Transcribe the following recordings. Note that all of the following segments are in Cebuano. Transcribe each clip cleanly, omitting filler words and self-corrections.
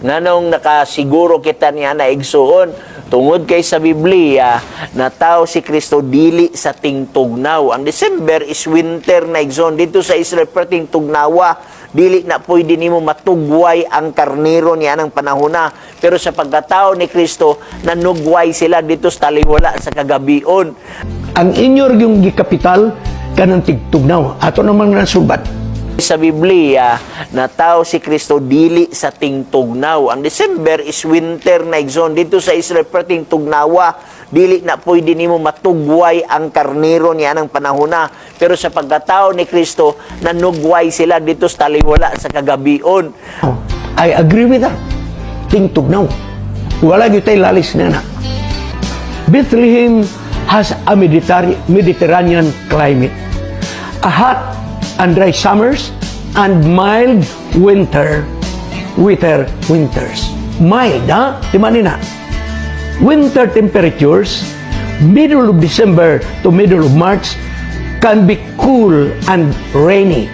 Nganong nakasiguro kita niya na, igsuon? Tungod kay sa Biblia, natawo si Kristo dili sa tingtugnaw. Ang December is winter na, igsoon. Dito sa Israel, pero tingtugnawa, dili na pwede nimo matugway ang karnero niya ng panahon na. Pero sa pagkatao ni Kristo, nanugway sila dito sa taliwala sa kagabion. Ang inyo yung gikapital kanang tigtugnaw. Ato namang nasulbat. Sa Biblia, natawo si Kristo dili sa tingtugnaw. Ang December is winter na, igsoon. Dito sa Israel, pero tingtugnawa, dili na pwede nimo matugway ang karnero niya ng panahon na. Pero sa pagkatao ni Kristo, nanugway sila dito sa taliwala sa kagabion. Oh, I agree with that. Tingtugnaw. Wala gyud tay lalis na na. Bethlehem has a Mediterranean climate. A hot and dry summers and mild winter winters. Mild, ha? Di man na. Winter temperatures, middle of December to middle of March, can be cool and rainy.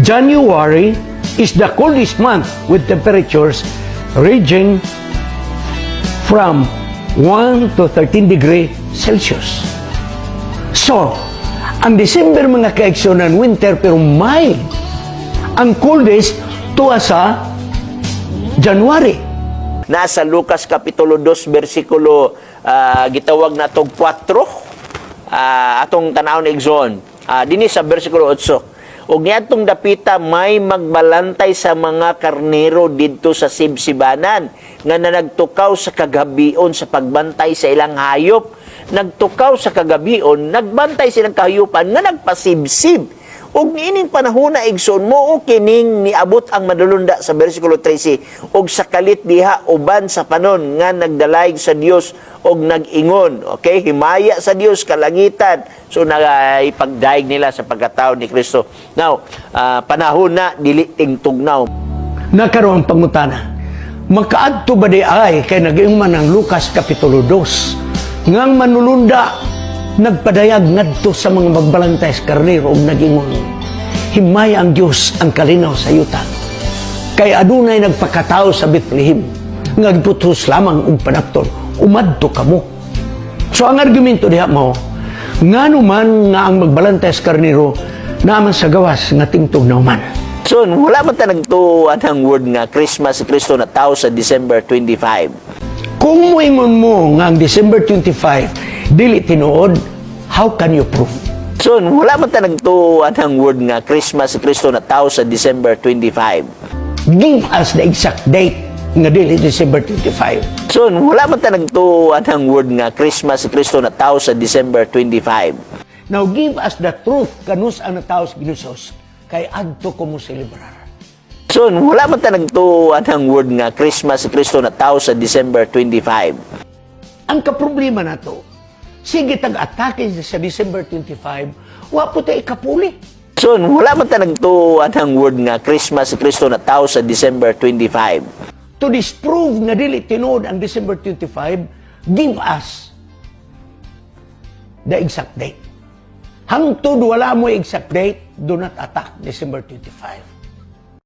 January is the coldest month with temperatures ranging from 1 to 13 degree Celsius. So, ang December, mga kaigsuonan, winter pero mild. Ang coldest tuwa sa January. Nasa Lucas Kapitulo 2 versikulo gitawag na tog 4, atong tanawon, igsoon. Dinhi sa versikulo 8. Ug niadtong dapita may magbalantay sa mga karnero didto sa sibsibanan nga nanagtukaw sa kagabion sa pagbantay sa ilang hayop. Nagtukaw sa kagabion, nagbantay silang kahayupan nga nagpasibsib. Ug niining panahon na, igsoon, mo kining niabot ang madulunda sa versikulo 13, ug sa kalit diha uban sa panon nga nagdalayg sa Dios og nag-ingon, okay, himaya sa Dios kalangitan. So nagaipagdaig nila sa pagkatao ni Kristo. Now, panahon na, dili tingtugnaw. Nakaroon ang pangutana. Makaadto ba di ay kay nag man ang Lucas Kapitulo 2 ngang manulunda nagpadayag ngadto sa mga magbalantay sa karnero ug nagingon, "Himaya ang Dios, ang kalinaw sa yuta. Kay adunay nagpakatao sa Bethlehem nga giputos lamang og panapton. Umadto kamo." So ang argumento diha mo, ngano man nga ang magbalantay sa karnero naman sa gawas nga tingtugnaw man? So wala man ta nagtuo ang word nga Christmas, si Kristo na tao sa December 25. Kung moingon mo nga ang December 25 dili tinuod, how can you prove? So wala man ta nagtuo ang word nga Christmas, si Kristo na tao sa December 25. Give us the exact date nga dili December 25. So wala man ta nagtuo ang word nga Christmas, si Kristo na tao sa December 25. Now give us the truth kanus ang natawo sa Ginoo, kay adto ko mo celebrar. So wala man ta nagtuo ang word nga Christmas, si Kristo na tao sa December 25. Ang kaproblema nato, sige tag-atake sa December 25, wa po tay ikapuli. So wala man ta nagtuo ang word nga Christmas, si Kristo na tao sa December 25. To disprove nga dili tinuod ang December 25, give us the exact date. Hangtod wala mo exact date, do not attack December 25.